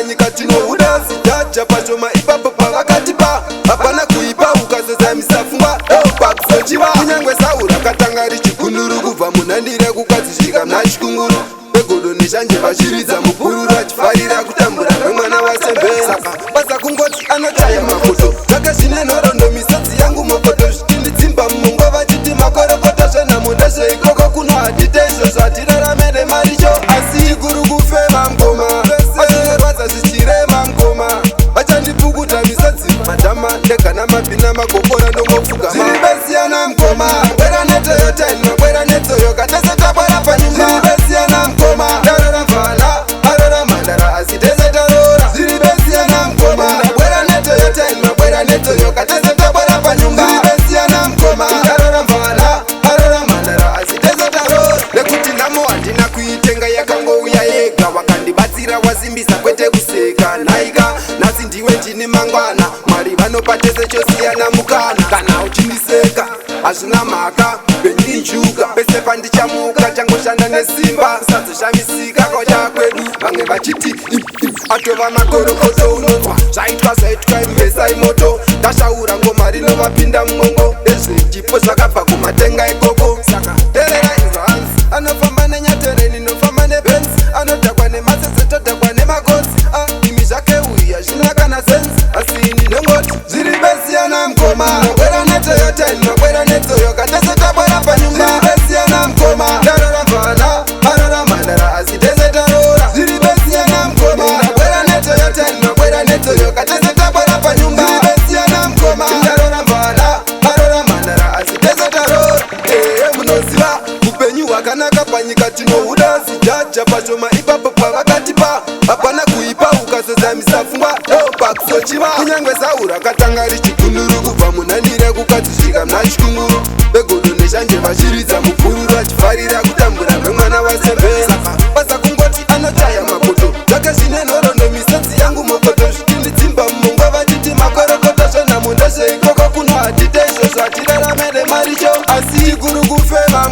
Panyika tinohuda zijaja pashoma ipapo pavakatipa hapana kuipa ukazozamisa pfungwa pakusochiva. Kunyange sauro akatanga richigunduru kubva munhandire kukadzisvika muna Chikunguru vegodo neshanje vachiridza mupururu achifarira kutambura kwemwana waSembeni. Saka basa kungoti anochaya makoto zvake zvine nhoroondo, misodzi yangu mokoto zvichinditsimba mumongo vachiti makorokoto zvenhamo ndezveikoko kuno hatite izvozvo hatirarame nemaricho asi chikuru kufema mukoma azvinorwadza zvichirema mukoma vachandipukuta misodzi madhama ndegana mabhina magokora ndongopfugama zviri besiyana mukoma bwera neToyota inobwera neToyoka tese tabwera panyumba zviri besiyana mukoma ndarora mvana arora mhandara asi tese tarora zviri besiyana mukoma ndabwera neToyota inobwera neToyoka tese tabwera panyumba zviri besiyana mukoma ndarora mvana arora mhandara asi tese tarora. Nekuti nhamo handina kuitenga, yakangouya yega. Wakandibatsira wasimbisa kwete kuseka nhaika. Nhasi ndiwe ndini mangwana Mwari vanopa tese chosiyana mukana. Kana uchindiseka hazvina mhaka, penyu injuga pese pandichamuka changoshanda nesimba usazoshamisika kwacha kwedu vamwe vachiti atova makorokoto. Unonzwa zvaitwa zvaitwa imbesai moto ndashaura ngoma rinovapinda mumongo ezvechipo zvakabva kumatenga ikoko. Saka terera inzwa anofamba nenyatereni inofamba neBenz anodhakwa nemasese todhakwa nemakonzi. Ah, imi zvake uyu hazvina kana sense asi ini ndongoti zviri besiyana mukoma bwera neToyota inobwera neToyoka tese tabwera panyumba zviri besiyana mukoma ndarora mvana arora mhandara asi tese tarora zviri besiyana mukoma ndabwera neToyota inobwera neToyoka tese tabwera panyumba zviri besiyana mukoma ndarora mvana arora mhandara asi tese tarora. Ehe, munoziva upenyu hwakanaka panyika tinohuda zijaja pashoma ipapo pavakatipa hapana kuipa ukazozamisa pfungwa pakusochiva. Kunyange sauro akatanga richigunduru kubva munhandire kukadzisvika muna Chikunguru vegodo neshanje vachiridza mupururu achifarira kutambura kwemwana waSembeni. Saka basa kungoti anochaya makoto zvake zvine nhoroondo, misodzi yangu mokoto zvichinditsimba mumongo vachiti makorokoto zvenhamo ndezveikoko kuno hatite izvozvo hatirarame nemaricho asi chikuru kufema.